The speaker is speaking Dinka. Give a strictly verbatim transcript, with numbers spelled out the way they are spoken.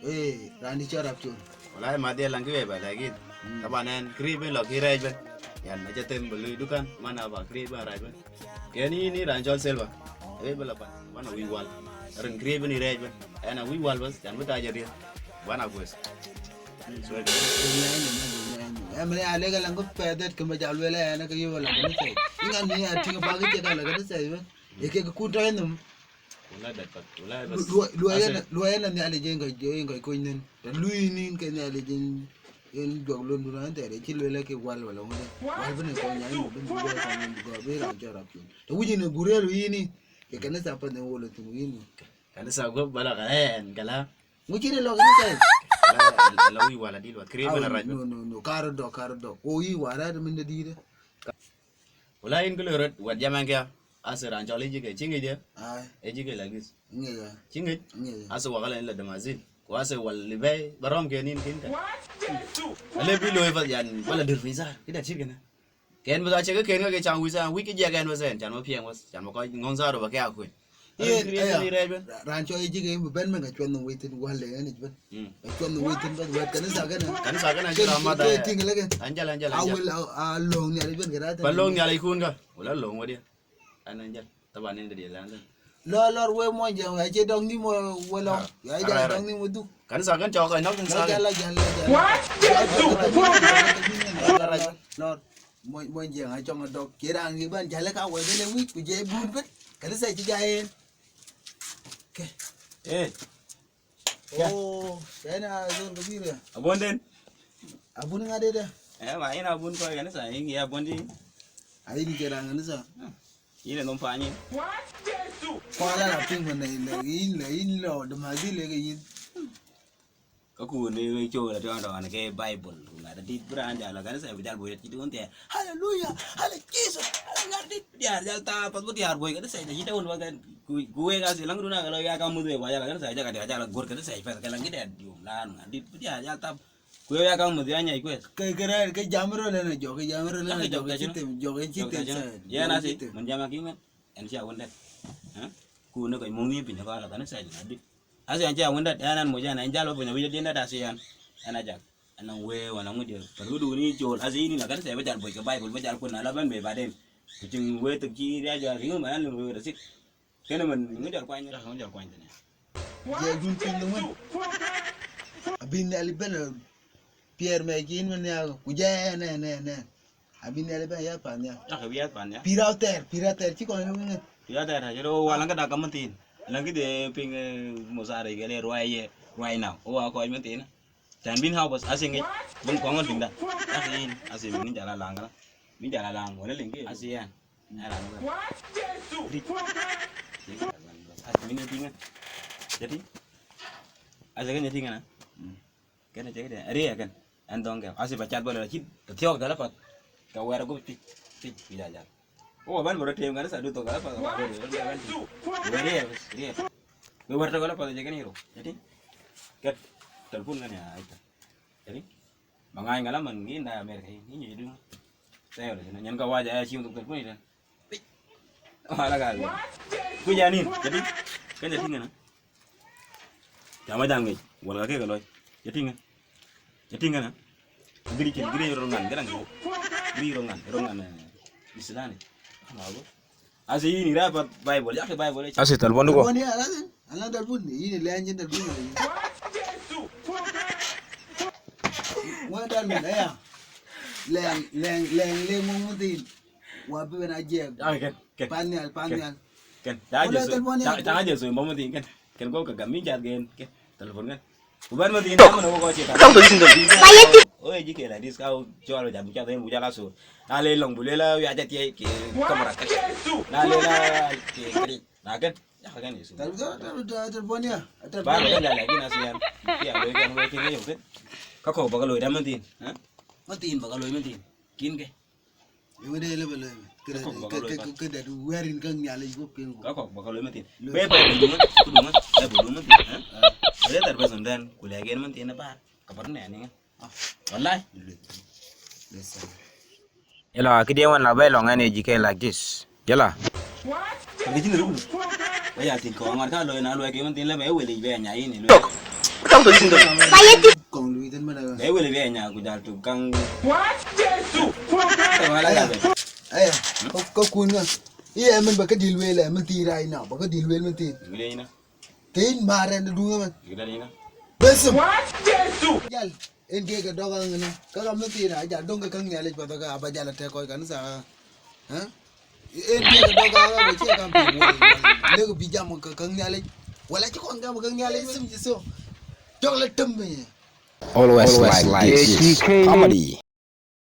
Eh, raan dï cɔl Rap Col. Wallahi, ma dhiɛl laŋ kë wëë ba lɛ̈k yïn. Mm. Taban ɛn, kërëëc bën lɔ kï rɛɛc bën. Yan, acä them bë lui dukan, man aba kërëëc bën rɛɛc bën. Kën yïn, yïn raan cɔl Silver. Awëë bë lɔ pan, wan a wïc wal. Rin kërëëc bën yï rɛɛc bën. Ɛn a wïc wal bas, yan bï tac ariëth. Wan a guëth. So, ɛmën ya lek alaŋ kë pɛɛth dɛ̈t kë ma jal lueel ɛn, ke yök alaŋ kë ni thɛi. Iŋan ni ya tïŋ bak kë cï ka lɔ kë ni thɛi bën. Ye kek kun tɔ̈ yenhom. Wala dat pat, wala bas. Luɔi, luɔi, asa, yen, luɔi yen Nhialic yen kɔc, yen kɔc kony nïn. Të lui nïn ke Nhialic yen, yen juak lon dun an thɛɛr, cï lueel ke wal wala ŋödë. Wal bï ni kɔc nyan, bï ni kɔc nyan, bï raan cɔl Rap Col. Të wïc yen ë gurel yïn, ke kanitha path yen wol thïn yïn. Kanitha guɔ̈p bala ka ɛn, kala. Ŋu cï ni lɔ kanitha? La, la wïc wala dït wat, kërëëc bën a rac bën. No, no, no, karë dɔk, karë dɔk. Wo yï warat min de dïïtë. Wala yïn kë loi röt, wɛt jam ɛn këya, ase raan cɔl Ejike, cï ŋic ë? Ai. Ejike like this. Ŋic ë. Cï ŋic? Ŋic ë. Ase wakala yïn la Damazin. Ku ase wal libɛ̈i, ba rɔ̈m ke nïn kïn ka. What? Jesu! Ale bï loi path yan, wala dïr piny thar, këdɛ̈t cït kënë. Kën bï dhɔ cï ke kën ke cam wïc thar, wïc kë jiɛk ɛn bas ɛn, can bï piɛŋ bas, can bï kɔc ŋɔ̈ŋ thar ba ke a kuec. Yen, aya, raan cɔl Ejike yen bï bɛ̈n bën ka cuɛth nɔm wei thïn, wal de yen ic bën. Mm. Ka cuɛth nɔm wei thïn bas, wɛt kanitha kënë. Kanitha kënë acï la madha. Kë tïŋ lëkë. An jal, an jal, an jal. A wël, a, a löŋ Nhialic bën kë raan. Pa löŋ Nhialic kun ka. Wala löŋ wadiɛ. An, an jal. Taban yen de diɛl an. Lɔ, lɔr we mony jɛŋ, ya cie dɔŋ nïm we, we lɔ. Ah, ya jal dɔŋ nïm we dhuk. Kanitha kën cɔk kɔc nɔ̈k kanitha kën. Lɔ jal, lɔ jal, lɔ jal. What? Lɔr, lɔr. Mony, mony jɛŋ acɔŋ adɔk. Cie raan ŋic bän jal ka wɛ̈t ënë wïc, ku jɛ buut bën. Kanitha cï jai yen. Ke. Eh. Oh, yen a zol kabir ya. Abun den. Abun ŋa dede? Eh, ma yen abun kɔc kanitha, yen ya abun di. Ai, yen ke raan kanitha. Yen nom pany. What? Jesu! Kɔc ala piŋ mën, le, le, yin, le, yin lɔ, de ma di le ke yin. Ka kun ni col la tɔn tɔn ke Bible. Ŋa da dit bran jal la kanitha, bi jal boi ti dun te. Hallelujah, hallelujah, Jesus, hallelujah, ŋa dit diar jal ta, pat bu diar boi kanitha, da jita won ba kan, ku, ku we ga si lang duna ga lo ya ka mu de ba jal kanitha, ja ka de jal gur kanitha, pa ka lang de yum la ŋa dit bu diar jal ta. Ku ya ka mu de anya ku. Ke, ke rɛɛr, ke jam rol ena jok, ke jam rol ena jok, ke jok, ke jok, ke jok, ke jok, ke jok, ke jok. Ya na si, mun jama ki men. En cia wun det. Eh? Ku ne ko mung ni piny ko la kanitha, ŋa dit. Ase an cia wun det, ɛn an moc ɛn, an jal wä piny, awïc adien det ase an. Ɛn ajak. Ɛn an wee, wan aŋu diɛ. Ka röt wun ni col, ase yïn la kanitha, ba jal boi ke Bible, ba jal kun ala bɛn be baden. Ku cïn wee thok cï riac jal, ŋu man an wee resik. Kene man, ŋu jal kuany, ŋu jal kuany tene. Jɛ dun piny de wun. Abï Nhialic bɛn piɛɛr mɛ cin man ya, ku jɛ ɛn, ɛn, ɛn, ɛn. Abï Nhialic bɛn ya pan ya. Yak bï ya pan ya. Pïr athɛɛr, pïr athɛɛr, cï kɔn yök ŋic. Pïr athɛɛr, athɛɛr, cï rɔt wal ŋa dak kamathin. Laŋ kï de piŋ, eh, musara yɛn ë ruai ye, ruai now. Wo wa kɔc mathin. Can bïn hau bas, ase ŋic. Bïn kɔŋ ŋɔn piŋda. Yak yïn, ase min jal alaŋ kala. Min jal alaŋ, wala liŋ kï. Ase yɛn. Ɛn raan wala. Ric. Ase min ë piŋ ŋa. Jadi. Ase kën ë piŋ ŋa. Kën cï këde, ariɛɛk kën, ɛn dhɔŋ kɛ. Ase ba cath bä lɔ, cï të thiɔ̈k dhäl apath, ke wɛɛr agup pic, pic, pic ajal. Ku wä bɛ̈n bä rɔt teem kanitha du thok dhäl apath, wä bä rɔt teem kanitha. Wä riɛɛk, riɛɛk. Wä wɛ̈r tök dhäl apath, jɛ kën yï rou. Yɛtï? Kɛt, telepon kën ya, ai ka. Yɛtï? Ba ŋaany ŋa la man, ŋic na Amerika, yïn, yïn nyuc du. Thɛɛr, yɛn ka wac aya cïï thok telepon yï tɛ̈n. Wala ka. Ku janin, jadi, kan jadi ngana. Jama jam ngi, wala ka ke loy. Jadi ngana. Jadi ngana. Giri kin, giri ro ngan, giri ro ngan. Giri ro ngan, ro ngan, eh, Islani. Ama go. Ase yïn ira pa Bible, ya ke Bible. Ase talbon ko. Talbon ya, ase. Ala talbon, yïn le anjin talbon. Wa talbon ya. Leng, leng, leng, leng mo mutin. Wa bï ben a jiɛɛm. Ah, kën, kën. Pan nhial, pan nhial. Kën. Ca Jesu, ca, ca Jesu, bä mathin, kën. Kën go ka gam min cath gen, kën. Telepon kën. Ku bɛ̈n mathin, jam në wok kɔc cï ka. Oye jike la dis ka cɔl jam cath en ku jal asur. Na le lɔŋ bu le la ya jat ye ke kamera kën. Na le la ke kën. Na kën. Ya kën Yesu. Telepon ya. Ba kën jal ya gina sian. Ya lo kën we kën yo kën. Ka ko ba ka lo da mathin, ha? Mathin ba ka lo mathin. Kin ke. Yöŋ de lebe loi. Këdë, këdë wɛ̈ɛ̈r yïn käŋ Nhialic guɔ̈p piŋ guɔ̈p. Ka kɔ̈k ba ka loi mathin. Loi. Be, be, du duŋä, du duŋä, be, du duŋä mathin, eh? Ah. Be thɛr bes on then, ku lɛ̈k yen mathin ë bäär, ka bär nɛn ŋa? Ah. Wallahi. Loi. Loi sa. Yala, këdiɛ̈ wën la bɛ lɔŋ ɛn ë jikë like this. Yala. Ka kë cïn ruk. Ba ya tïŋ kɔŋ ŋɔt ka loi na luɔi ke mathin lebe ë wël yic be nya yïn ë luɔi. Kɔŋ lui thïn mën ë. Ë wël bï nya ku jal tuk kaŋ. Wala ya. Aya, ka, ka kun ŋa. Iya, mën ba ka dil wel, mën thïn right now, ba ka dil wel mën thïn. Wël ina. Thïn marë në duŋ mën. Wël ina. Bes. Jal, en ke ke dɔk aŋënë. Ka ka mën thïn a jal döŋ ke kaŋ Nhialic pa ka ba jal a tɛk kɔc kanitha. Ë? En ke ke dɔk aŋënë, cie kam piny wal. Lek bï jam ke kaŋ Nhialic. Wala cï kɔn gam ke kaŋ Nhialic mën. So, jɔk la tëm. Always like this. Comedy.